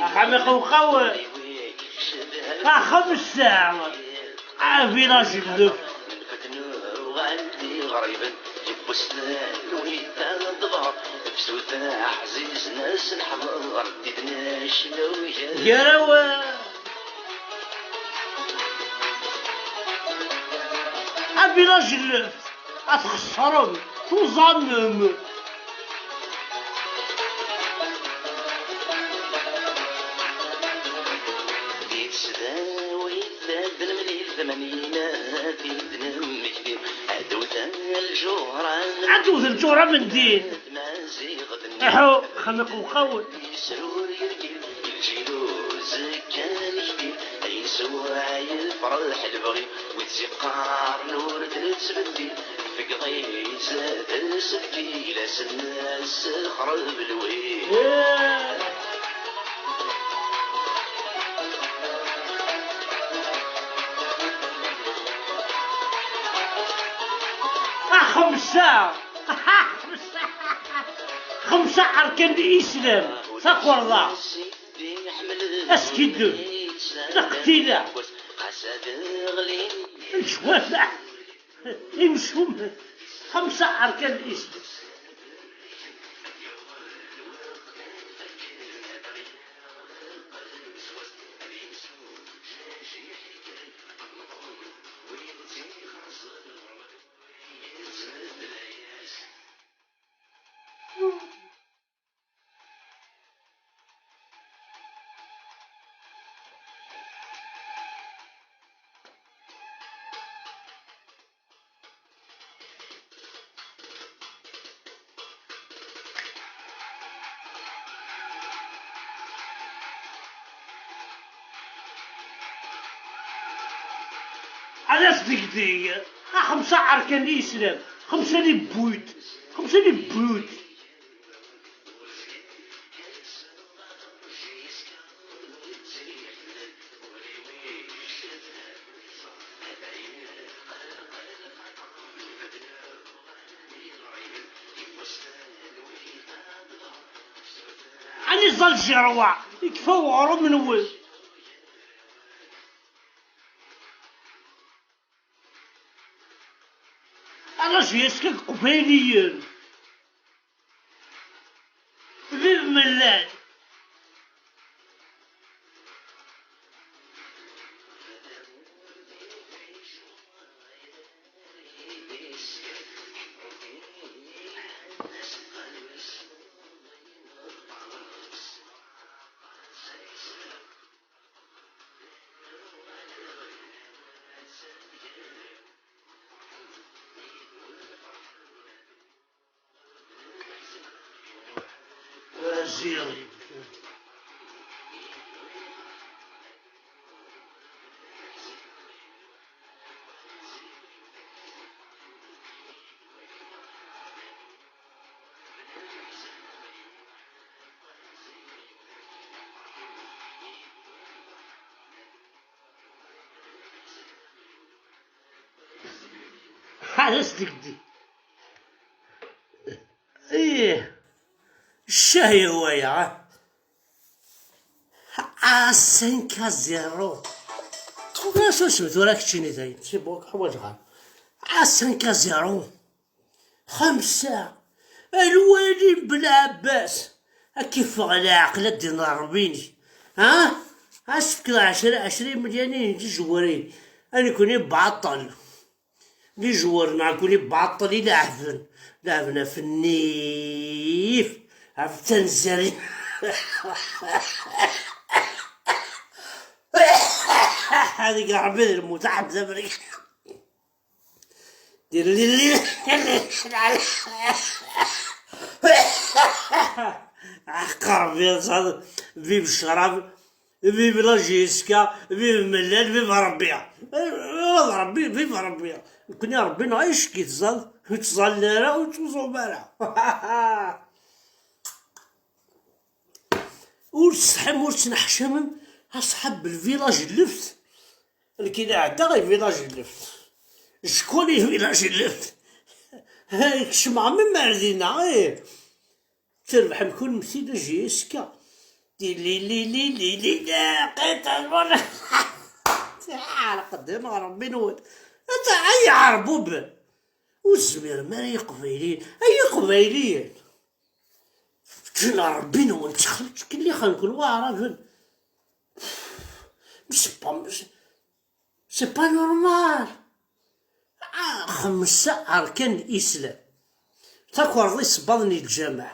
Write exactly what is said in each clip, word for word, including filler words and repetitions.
Axxam iqewqaw. Axxam ssaɛ. Avilaj n lef. Gar-awen. Avilaj n lef. Ad txeṣrem, tuẓamem. Di tesdawit ad d-nemlil tmanyin ad t-id-nemmekti. Ad d-wten lǧuran. Ad d-wten lǧuran n ddin. Tmaziɣt n Aḥu, xneq uqawen. Yesrur yergel, lǧil uzekka nekti. Ayen swaɛ yefreḥ lebɣi, wid s-iqqaren ur d-nettbeddil. Tfegḍ-itt d lsefki, la s-nessexreb lwil. A xemsa! Xemsa arkan n Islam, takerḍa, askiddeb, lqetila, lecwameɛ, imcumen, xemsa arkan n Islam. Ad as-degdeg, a xemsa arkan n Islam, xemsa les buts, xemsa les buts. Ɛni ẓẓal Jerwa, yekfa uɣrum-nwen? Ala s-yeskak Qbayliyen. Bib Mellal. Ḥader s degdeg. Ih. Ccah ya waya. A cinq à zéro. Tura susem tura keččini dayen. C'est bon, ḥwaǧeɣ. A cinq à zéro. Xemsa. A lwali n Belɛebbas. Ad k-iffeɣ leɛqel a ddin Ṛebbi-inek. Ha? Ad s-tefkeḍ ɛecra, ɛecra imelyanin n tizewwarin. A nekni baṭel. D izewwarin neɣ nekkni baṭel i leɛben. Leɛben ɣef nnif. Ɣef tanzari. Ad ig Ṛebbi d lmut, aḥeb d abrid. Aqerbi, vive ccrab, vive la J S K, vive Mellal, vive Rebbi. Vive Rebbi, vive Rebbi. Nekkni Rebbi neɣ icekki tẓad, ur ttẓalli ara, ur ttuẓum ara. Ur tsetḥim, ur tettneḥcamem, aṣḥab n lvilaj n left. Nekk i ɛeddaɣ i village n left. Jkun i village n left. Kecmeɣ mi mar dinna, ih. Trebḥem kunemti d J S K. Di li li li li li la, qita lwala. Ɛreq ddin Ṛebbi-nwen. Ata ay iɛerbuben. Ur tezmirem ara ay iqbayliyen, ay iqbayliyen. Ǧǧen Ṛebbi-nwen, ttxil-k, ttkellixa-nken waɛraben. C'est pas, c'est pas normal. Ah, xemsa arkan n Islam. Takerḍa isebbaḍen i lǧameɛ.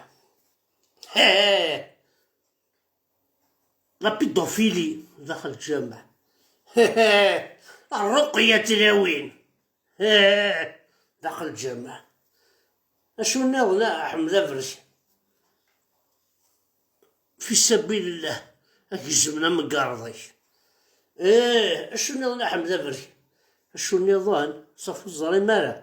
Heh. La pédophilie daxel lǧameɛ. Heh. Ṛṛuqya tlawin. Heh. Daxel lǧameɛ. Acu nniḍen a Ḥmed Aberkan? Fi sabilillah, ad gezmen amgerḍ-ik. Ih, acu nniḍen a Ḥmed Aberkan? Acu nniḍen? Ṣafu ẓrim ara.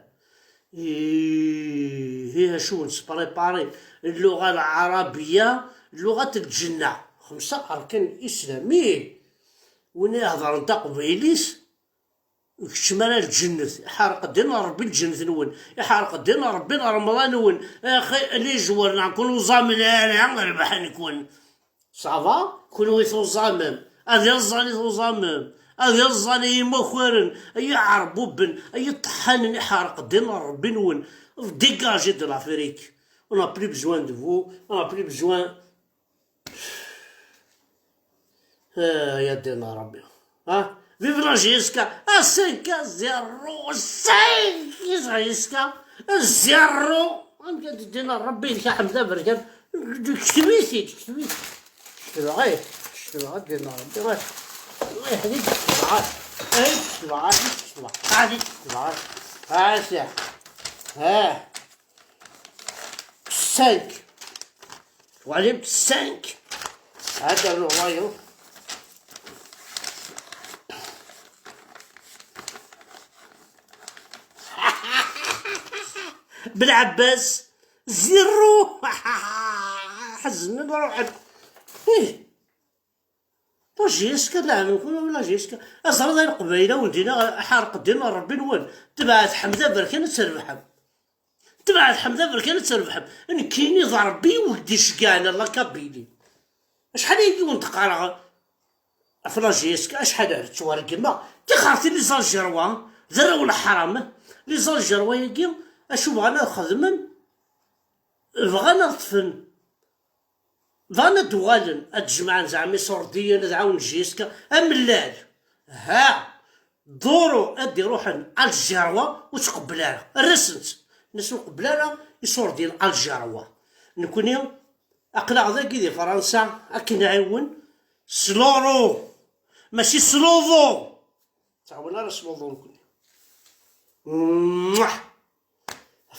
Ih, ih, acu n spreparin? Lluɣa lɛarabiya, lluɣat lǧenna. Xemsa arkan n Islam, ih. Win ihedren taqbaylit, ur keččem ara lǧennet. Iḥerq ddin n Ṛebbi lǧennet-nwen. Iḥerq ddin n Ṛebbi n Remḍan-nwen. Axi les joueurs-nni ur ken-uẓamen ara, rebḥen-ken. Ça va? Kunwi tuẓamem. Ad iẓẓan i tuẓamem. Ad iẓẓan i imakaren. Ay iɛerbuben. Ay iṭeḥḥanen, iḥerq ddin n Ṛebbi-nwen. Dégagez de l'Afrique. On n'a plus besoin de vous. On n'a plus besoin. Ah, ya ddin Ṛebbi. Ha? Vive la J S K. Ah, cinq à zéro. cinq J S K. Zéro. Amek ad ddin Ṛebbi-k a Ḥmed Aberkan? Kteb-it-id, kteb-it. Ktbeɣ, eh. Ktbeɣ, a ddin Ṛebbi. Eh. Allah yeḥdi-k, ktbeɣ. Eh, ktbeɣ, eh, ktbeɣ. Ah, ktbeɣ. Ah, ah. Cinq. Twalimt cinq. Hada le royaume. Belɛebbas, zéro. Ḥeznen ruḥen. Ih. La J S K, leɛben-nwen la J S K. Aẓra d Leqbayel, a wen-d-iniɣ, ḥerq ddin n Ṛebbi-nwen. Tebɛet Ḥmed Aberkan ad trebḥem. Tebɛet Ḥmed Aberkan ad trebḥem. Nekkini d Ṛebbi i wen-d-iceggɛen a la Kabylie. Acḥal ayagi wen-d-qqareɣ ɣef la J S K, acḥal ara ttwaregmeɣ. Tixertin les Algérois, d arraw n leḥram. Les Algérois-agi, acu bɣan ad xedmen? Bɣan ad ṭṭfen. Bɣan ad d-uɣalen, ad d-jemɛen zeɛma iṣurdiyen, ad ɛawnen J S K. Amellal. Ha! Ḍuru ad d-iruḥen Algérois ur tqebbel ara. Err-asent. Nnas ur qebbel ara iṣurdiyen Algérois. Nekni, aql-aɣ dagi di Fransa, ad k-nɛiwen s l'euro, mačči s l'euro. Ttɛawan ara s l'euro nekni. Muah!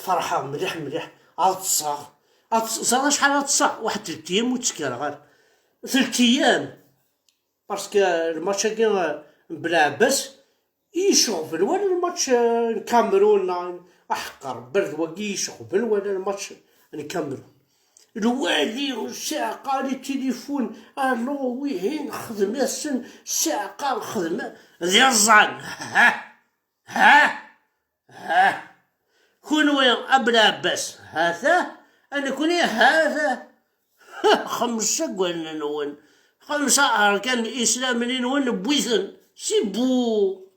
Ferḥeɣ mliḥ, mliḥ. Ad ṭṭseɣ. Ad ṭṭseɣ. Ẓer acḥal ad ṭṭseɣ? Waḥed telt ayyam ur ttekkareɣ ara. Telt ayyam. Parce que lmatch-agi, euh, n Belɛebbas, i yecɣben wala lmatch, euh, n Kamerun, neɣ aḥeqqer, berd wagi i yecɣben wala lmatch n Kamerun. Lwali, ssiɛqa, les téléphones, allo, wihin, xdem-asen, ssiɛqa, xdem, d iẓẓan. Ha! Ha! Ha! Kunwi a Belɛebbas, ha-t-a, a nekni, ha-t-a. Xemsa n wallen-nwen, xemsa arkan islamen-nwen, wwit-ten, c'est beau.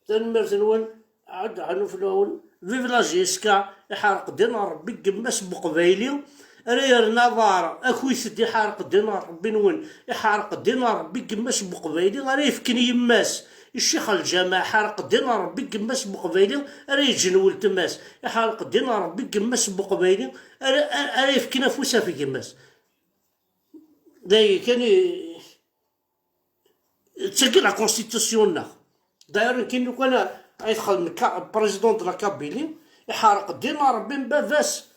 Tanemmirt-nwen, ɛad ḥennu fell-awen. Vive la J S K, iḥerq ddin n Ṛebbi deg yemma-s n Uqbayli, ara yerren aḍar, akuyt-d, iḥerq ddin n Ṛebbi-nwen, iḥerq ddin n Ṛebbi deg yemma-s n Uqbayli, ara yefken i yemma-s, i ccix n lǧameɛ, iḥerq ddin n Ṛebbi deg yemma-s n Uqbayli, ara yeǧǧen weltma-s, iḥerq ddin n Ṛebbi deg yemma-s n Uqbayli, ara, ara, ara yefken afus ɣef gma-s. D ayagi kan i, d tagi la constitution-nneɣ. D'ailleurs, nekkini lukan ay texdem ka-, président de la Kabylie, iḥerq ddin n Ṛebbi n baba-s.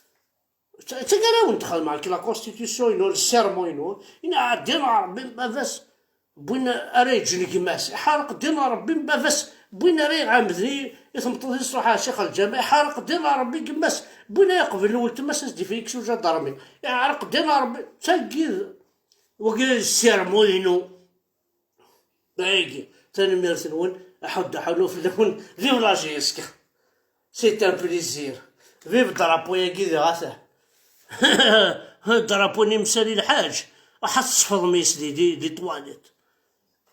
D ta-, d tagi ara wen-d-xedmeɣ, la constitution-inu, le serment-inu, inɛa ddin n Ṛebbi n baba-s, win ara yeǧǧen gma-s. Iḥerq ddin n Ṛebbi n baba-s, win ara iɛemden i, i tmeṭṭut-is truḥ ar ccix n lǧameɛ. Iḥerq ddin n Ṛebbi n gma-s, win ara iqeblen weltma-s ad s-d-ifk s ujadarmi. Iḥerq ddin n Ṛebbi, d tagi d Wagi d ssirmu-inu. Dagi, tanemmirt-nwen, aḥuddu aḥunnu fell-awen, vive la J S K. C'est un plaisir. Vive drapeau-agi diɣ ata. Drapeau n imsali lḥaǧ. Aḥ ad tesfeḍ mmi-s di, di, di twaliṭ.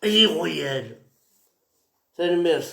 Ay iɣuyal. Tanemmirt.